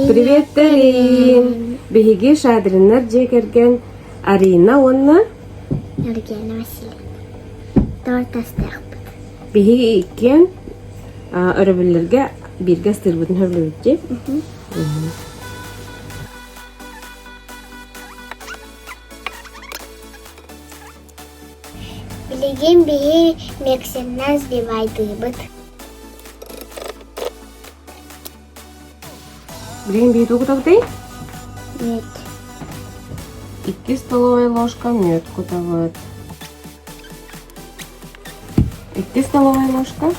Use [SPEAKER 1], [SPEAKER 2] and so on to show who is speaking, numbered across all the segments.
[SPEAKER 1] Привет, Дарин! Биһиги Шадриннар дьиэ кэргэн Арина уонна
[SPEAKER 2] Нургена Васильевна. Торт астыахпыт.
[SPEAKER 1] Биһиги иккиэн өрөбүллэргэ бииргэ астыырбытын сөбүлүүбүт дии.
[SPEAKER 2] Билигин биһи миксеринэн сбивайдыыбыт.
[SPEAKER 1] Билигин биһи тугу кутабытый?
[SPEAKER 2] Мүөт.
[SPEAKER 1] Икки столовая ложка мүөт кутабыт. Икки столовая ложка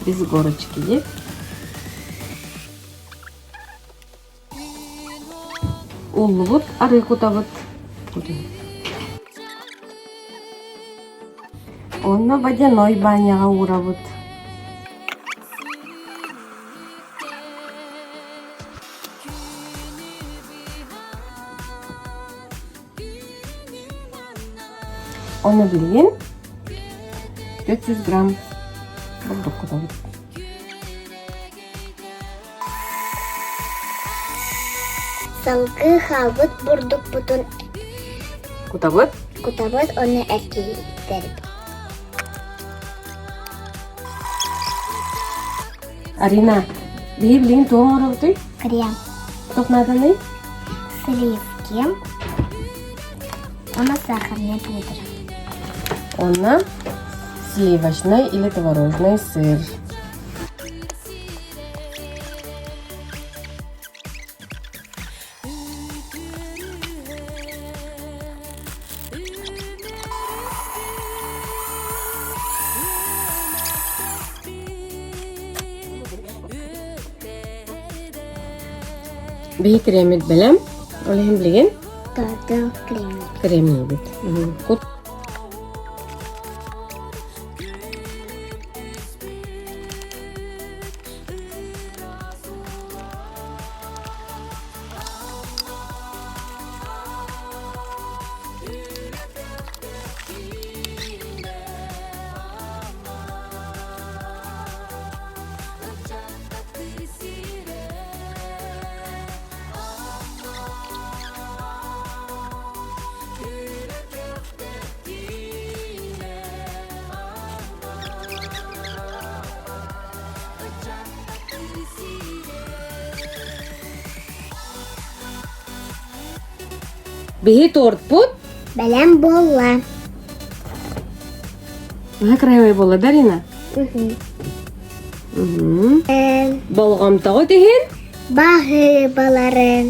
[SPEAKER 1] без горочки дии. Ууллубут арыы кутабыт. Онно водяной баняҕа уурабыт. Ону билигин 400 грамм бурдук кутабыт.
[SPEAKER 2] Салгыы хаалбыт бурдукпутун
[SPEAKER 1] Кутабыт.
[SPEAKER 2] кутабыт уонна эргийдэрбит.
[SPEAKER 1] Арина, биһи билигин туох оҥоробутуй?
[SPEAKER 2] Крем.
[SPEAKER 1] Туох нааданый?
[SPEAKER 2] Сливки. Уонна сахарная пудра.
[SPEAKER 1] Уонна сливочный или творожный сыр. Биһи креммит бэлэм. Ол иһин билигин
[SPEAKER 2] Торду кремниибит.
[SPEAKER 1] Кремниибит. Кут Биһи тортпут
[SPEAKER 2] Бэлэм буолла.
[SPEAKER 1] Наһаа красивый буолла, Дарина? Болҕомтоҕут иһин
[SPEAKER 2] Баһыыбаларын.